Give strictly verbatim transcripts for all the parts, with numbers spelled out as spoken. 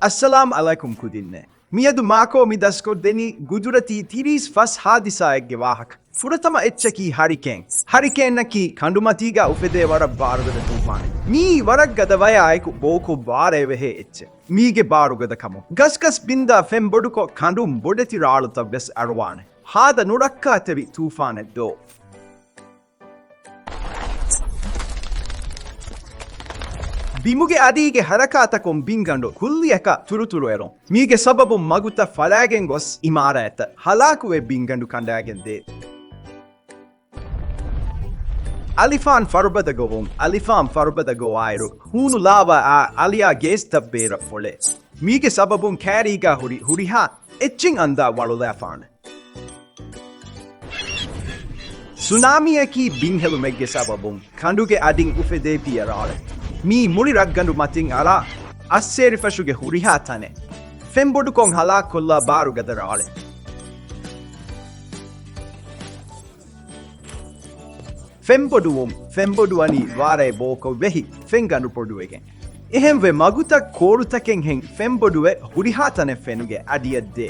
އައްސަލާމް އަލައިކުމް ކުދިންނޭ. މިއަދު މާކޯ މި ދަސްކޮށްދެނީ ގުދުރަތީ ތިރީސް ފަސް ހާދިސާއެއްގެ ވާހަކަ. ފުރަތަމަ އެއްޗަކީ ހަރިކޭން. ހަރިކޭންއަކީ ކަނޑުމަތީގަ އުފެދޭ ވަރަށް ބާރުގަދަ ތޫފާނެއް. މީ ވަރަށް ގަދަ ވަޔާއެކު ބޯކޮށް ވާރޭ ވެހޭ އެއްޗެއް. މީގެ ބާރުގަދަކަމުން ގަސްގަސް ބިންދާ ފެންބޮޑުކޮށް ކަނޑުން ބޮޑެތި ރާޅުތައް ވެސް އަރުވާނެ. ހާދަ ނުރައްކާތެރި ތޫފާނެއް ދޯ. ބިމުގެ އަޑީގެ ހަރަކާތަކުން ބިންގަނޑު ކުއްލިއަކަށް ތުރުތުރު އެރުން. މީގެ ސަބަބުން މަގުތައް ފަޅާގެން ގޮސް އިމާރާތްތައް ހަލާކުވެ ބިންގަނޑު ކަނޑާގެން ދޭ. އަލިފާން ފަރުބަދަ ގޮވުން. އަލިފާން ފަރުބަދަ ގޮވާއިރު، ހޫނު ލާވާ އާ އަލިޔާ ގޭސްތައް ބޭރަށް ފޮޅޭ. މީގެ ސަބަބުން ކައިރީގަ ހުރި ހުރިހާ އެއްޗެއް އަންދާ ވަޅުލާފާނެ. ސުނާމީއަކީ ބިންހެލުމެއްގެ ސަބަބުން ކަނޑުގެ އަޑިން އުފެދޭ ޕިޔަރާޅެއް. މީ މުޅި ރަށްގަނޑު މަތިން އަރާ އައްސޭރިފަށުގެ ހުރިހާ ތަނެއް ފެންބޮޑުކޮށް ހަލާކުކޮށްލާ ބާރުގަދަ ރާޅެއް. ފެންބޮޑުވުން. ފެންބޮޑުވަނީ ވާރޭ ބޯކޮށް ވެހި ފެންގަނޑު ބޮޑުވެގެން. އެހެންވެ މަގުތައް ކޯރުތަކެއްހެން ފެންބޮޑުވެ ހުރިހާ ތަނެއް ފެނުގެ އަޑިއަށް ދޭ.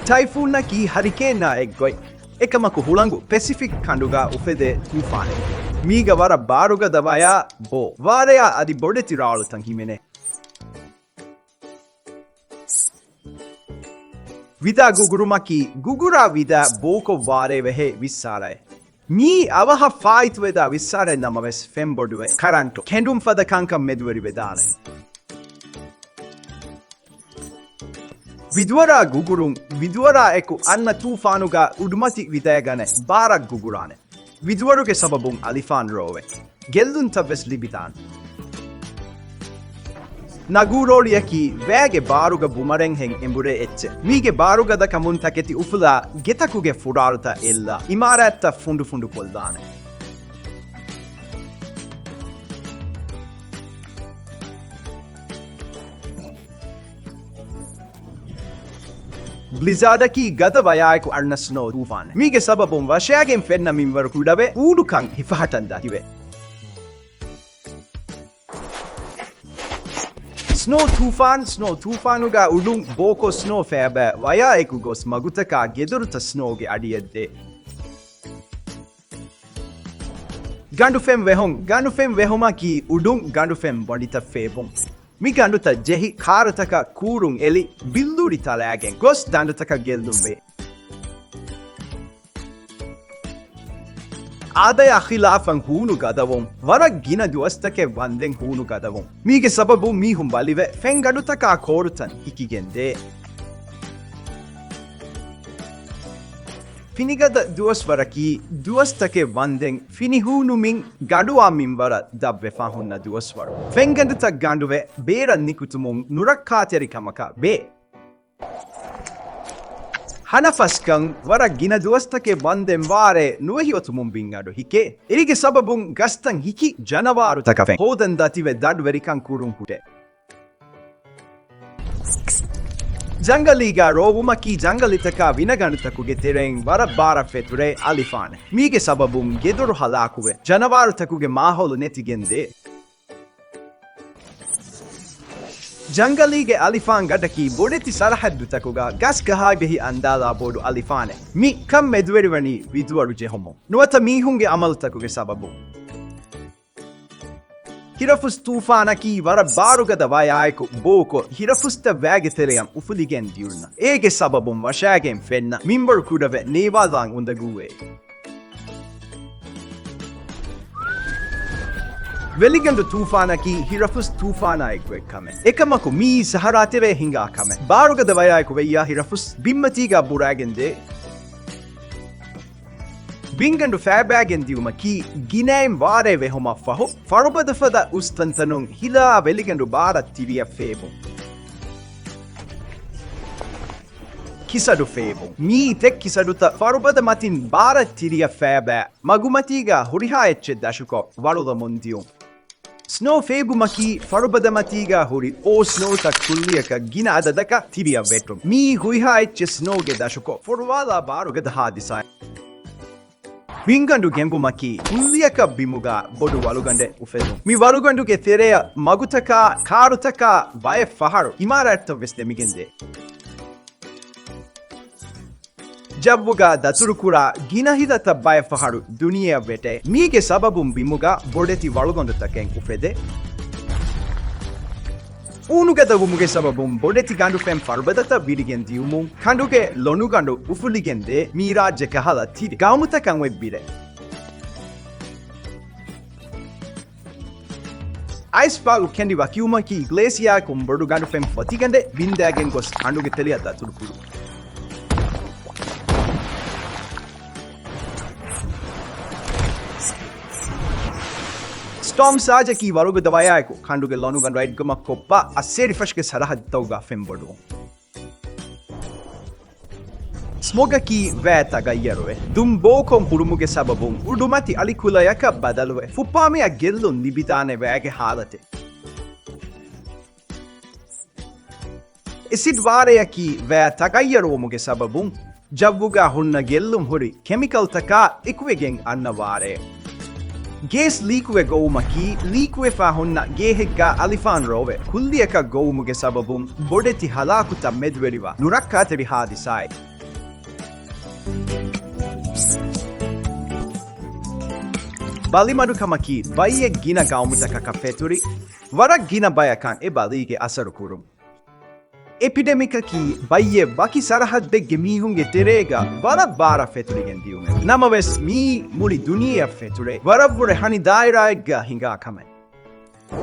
ޓައިފޫންއަކީ ހަރިކޭންއާ އެއްގޮތް. އެކަމަކު ހުޅަނގު ޕެސިފިކް ކަނޑުގަ އުފެދޭ ތޫފާނެއް. މީގަ ވަރަށް ބާރުގަދަ ވަޔާ ބޯ ވާރެއާ އަދި ބޮޑެތި ރާޅުތައް ހިމެނޭ. ވިދާ ގުގުރުމަކީ ގުގުރާ ވިދާ ބޯކޮށް ވާރޭ ވެހޭ ވިއްސާރައެއް. މީ އަވަހަށް ފާއިތުވެދާ ވިއްސާރައެއް ނަމަވެސް ފެންބޮޑުވެ ކަރަންޓު ކެނޑުން ފަދަ ކަންކަން މެދުވެރިވެދާނެ. ވިދުވަރާ ގުގުރުން. ވިދުވަރާ އެކު އަންނަ ތޫފާނުގަ އުޑުމަތި ވިދާގަނެ ބާރަށް ގުގުރާނެ. ވިދުވަރުގެ ސަބަބުން އަލިފާން ރޯވެ ގެއްލުންތައް ވެސް ލިބިދާނެ. ނަގޫރޯޅިއަކީ ވައިގެ ބާރުގަ ބުމަރެންހެން އެނބުރޭ އެއްޗެއް. މީގެ ބާރުގަދަކަމުން ތަކެތި އުފުލާ ގެތަކުގެ ފުރާޅުތައް އެއްލާ އިމާރާތްތައް ފުނޑުފުނޑު ކޮށްލާނެ. ބްލިޒާޑަކީ ގަދަ ވަޔާއެކު އަންނަ ސްނޯ ތޫފާނެއް. މީގެ ސަބަބުން ވަށާގެން ފެންނަ މިންވަރު ކުޑަވެ އޫޑުކަން ހިފަހައްޓަން ދަތިވޭ. ސްނޯ ތޫފާން. ސްނޯ ތޫފާނުގަ އުޑުން ބޯކޮށް ސްނޯ ފޭބަ ވަޔާއެކު ގޮސް މަގުތަކާ ގެދޮރުތައް ސްނޯގެ އަޑިއަށްދޭ. ގަނޑުފެން ވެހުން. ގަނޑުފެން ވެހުމަކީ އުޑުން ގަނޑުފެން ބޮޑިތައް ފޭބުން. މި ގަނޑުތައް ޖެހި ކާރުތަކަށް ކޫރުން އެލި ބިއްލޫރި ތަޅާގެން ގޮސް ދަނޑުތަކަށް ގެއްލުން ވޭ. އާދަޔާ ޚިލާފަށް ހޫނު ގަދަވުން. ވަރަށް ގިނަ ދުވަސްތަކެއް ވަންދެން ހޫނު ގަދަވުން. މީގެ ސަބަބުން މީހުން ބަލިވެ ފެންގަނޑުތަކާ ކޯރުތައް ހިކިގެން ދޭ. ފިނިގަދަ ދުވަސްވަރަކީ ދުވަސްތަކެއް ވަންދެން ފިނިހޫނުމިން ގަނޑުވާ މިންވަރަށް ދަށްވެފަ ހުންނަ ދުވަސްވަރު. ފެންގަނޑުތައް ގަނޑުވެ ބޭރަށް ނިކުތުމުން ނުރައްކާތެރިކަމަކަށް ވޭ. ހަނަފަސްކަން. ވަރަށް ގިނަ ދުވަސްތަކެއް ވަންދެން ވާރޭ ނުވެހި އޮތުމުން ބިންގަނޑު ހިކޭ. އޭގެ ސަބަބުން ގަސްތައް ހިކި ޖަނަވާރުތަކަށް ހޯދަން ދަތިވެ ދަށްވެރިކަން ކުރުން ކުޑޭ. ޖަންގަލީގަ ރޯވުމަކީ ޖަންގަލިތަކާ ވިނަގަނޑުތަކުގެ ތެރެއިން ވަރަށް ބާރަށް ފެތުރޭ އަލިފާނެއް. މީގެ ސަބަބުން ގެދޮރު ހަލާކުވެ، ޖަނަވާރުތަކުގެ މާހައުލު ނެތިގެންދޭ. ޖަންގަލީގެ އަލިފާން ގަދަކީ ބޮޑެތި ސަރަހައްދުތަކުގަ ގަސްގަހާ ބެހި އަންދާލާ ބޮޑު އަލިފާނެއް. މި ކަން މެދުވެރިވަނީ ވިދުވަރު ޖެހުމުން ނުވަތަ މީހުންގެ އަމަލުތަކުގެ ސަބަބުން. ހިރަފުސް ތޫފާނަކީ ވަރަށް ބާރުގަދަ ވަޔާއެކު ބޯކޮށް، ހިރަފުސްތައް ވައިގެ ތެރެއަށް އުފުލިގެން ދިއުންނަ. އޭގެ ސަބަބުން ވަށާގެން ފެންނަ މިންވަރު ކުޑަވެ ނޭވާލާން އުނދަގޫވޭ. ވެލިގަނޑު ތޫފާނަކީ ހިރަފުސް ތޫފާނާ އެއްގޮތް ކަމެއް. އެކަމަކު މިއީ ސަހަރާ ތެރޭ ހިނގާ ކަމެއް. ބާރުގަދަ ވަޔާއެކު ވެއްޔާ ހިރަފުސް ބިންމަތީގަ ބުރާގެން ދޭ. ބިންގަނޑު ފައިބައިގެން ދިއުމަކީ ގިނައިން ވާރޭ ވެހުމަށްފަހު، ފަރުބަދަފަދަ އުސްތަންތަނުން ހިލާ ވެލިގަނޑު ބާރަށް ތިރިއަށް ފޭބުން. ކިސަޑު ފޭބުން. މިއީ ތެއް ކިސަޑުތައް ފަރުބަދަ މަތިން ބާރަށް ތިރިއަށް ފައިބަ، މަގުމަތީގަ ހުރިހާ އެއްޗެއް ދަށުކޮށް ވަޅުލަމުން ދިއުން. ސްނޯ ފޭބުމަކީ ފަރުބަދަމަތީގަ ހުރި އޯ ސްނޯތައް ކުއްލިއަކަށް ގިނަ އަދަދަކަށް ތިރިއަށް ވެއްޓުން. މިއީ ހުރިހާ އެއްޗެއް ސްނޯގެ ދަށުކޮށް ފޮރުވާލާ ބާރުގަދަ ހާދިސާއެއް. ބިންގަނޑު ގެންގުމަކީ ކުއްލިއަކަށް ބިމުގަ ބޮޑު ވަޅުގަނޑެއް އުފެދުން. މި ވަޅުގަނޑުގެ ތެރެއަށް މަގުތަކާ، ކާރުތަކާ، ބައެއް ފަހަރު އިމާރާތްތައް ވެސް ދެމިގެންދޭ. ޖައްވުގަ ދަތުރުކުރާ ގިނަ ހިލަތައް ބައެއް ފަހަރު ދުނިޔެއަށް ވެއްޓޭ. މީގެ ސަބަބުން ބިމުގަ ބޮޑެތި ވަޅުގަނޑުތަކެއް އުފެދޭ. ހޫނުގަދަވުމުގެ ސަބަބުން ބޮޑެތި ގަނޑުފެން ފަރުބަދަތައް ވިޑިގެން ދިޔުމުން ކަނޑުގެ ލޮނުގަނޑު އުފުލިގެންދޭ. މީރާއްޖެ ކަހަލަ ތިރި ގައުމުތަކަށް އޮތް ބިރެއް. އައިސް ފަޅު ކެނޑި ވަކިވުމަކީ ގްލޭސިއާއަކުން ބޮޑު ގަނޑުފެން ފޮތިގެންދޭ، ބިންދާގެން ގޮސް ކަނޑުގެ ތެލެއަށް ދަތުރުކުރުން. ސްޓޯމް ސާޖަކީ ވަޅުގަދަ ވަޔާއެކު ކަނޑުގެ ލޮނުގަނޑު އަތްގަމަށް ކޮށްފަ އައްސޭރިފަށުގެ ސަރަހައްދުތަކުގަ ފެންބޮޑުވުން. ސްމޮގަކީ ވައި ތަޣައްޔަރުވެ، ދުން ބޯކޮން ހުރުމުގެ ސަބަބުން އުޑުމަތި އަލިކުލަޔަކަށް ބަދަލުވެ، ފުއްޕާމެއަށް ގެއްލުން ލިބިދާނެ ވައިގެ ހާލަތެއް. އެސިޑް ވާރެއަކީ ވައި ތަޣައްޔަރުވުމުގެ ސަބަބުން ޖައްވުގަ ހުންނަ ގެއްލުން ހުރި ކެމިކަލްތަކާ އެކުވެގެން އަންނަ ވާރޭ. ގޭސް ލީކުވެ ގޮވުމަކީ ލީކުވެފަ ހުންނަ ގޭހެއްގަ އަލިފާން ރޯވެ ކުއްލިއަކަށް ގޮވުމުގެ ސަބަބުން ބޮޑެތި ހަލާކުތައް މެދުވެރިވާ ނުރައްކާތެރި ހާދިސާއެއް. ބަލިމަޑުކަމަކީ ބައްޔެއް ގިނަ ގައުމުތަކަކަށް ފެތުރި، ވަރަށް ގިނަ ބަޔަކަށް އެ ބަލީގެ އަސަރު ކުރުން. އެޕިޑެމިކަކީ ބައްޔެއް ވަކި ސަރަހައްދެއްގެ މީހުންގެ ތެރޭގަ ވަރަށް ބާރަށް ފެތުރިގެން ދިޔުމެއް. ނަމަވެސް، މިއީ މުޅި ދުނިޔެއަށް ފެތުރޭ، ވަރަށްވުރެ ހަނި ދާއިރާއެއްގަ ހިނގާ ކަމެއް.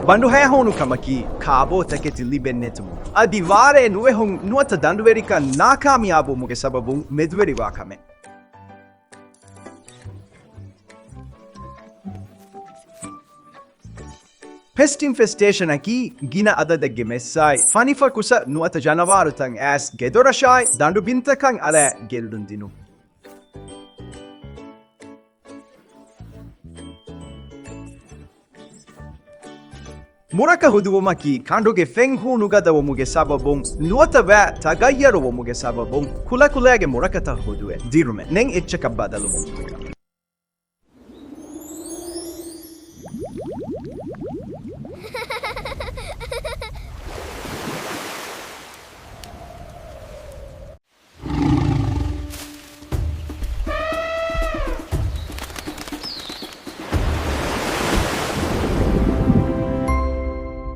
ބަނޑުހައިހޫނުކަމަކީ ކާބޯތަކެތި ލިބެން ނެތުމުން، އަދި ވާރޭ ނުވެހުން ނުވަތަ ދަނޑުވެރިކަން ނާކާމިޔާބުވުމުގެ ސަބަބުން މެދުވެރިވާ ކަމެއް. ޕެސްޓް އިންފެސްޓޭޝަނަކީ ގިނަ އަދަދެއްގެ މެއްސާއި، ފަނިފަކުސަ ނުވަތަ ޖަނަވާރުތައް އައިސް ގެދޮރަށާއި ދަނޑުބިންތަކަށް އަރާ ގެއްލުން ދިނުން. މުރަކަ ހުދުވުމަކީ ކަނޑުގެ ފެން ހޫނުގަދަވުމުގެ ސަބަބުން ނުވަތަ ވައި ތަޣައްޔަރުވުމުގެ ސަބަބުން ކުލަކުލައިގެ މުރަކަތައް ހުދުވެ ދިރުމެއް ނެތް އެއްޗަކަށް ބަދަލުވުން.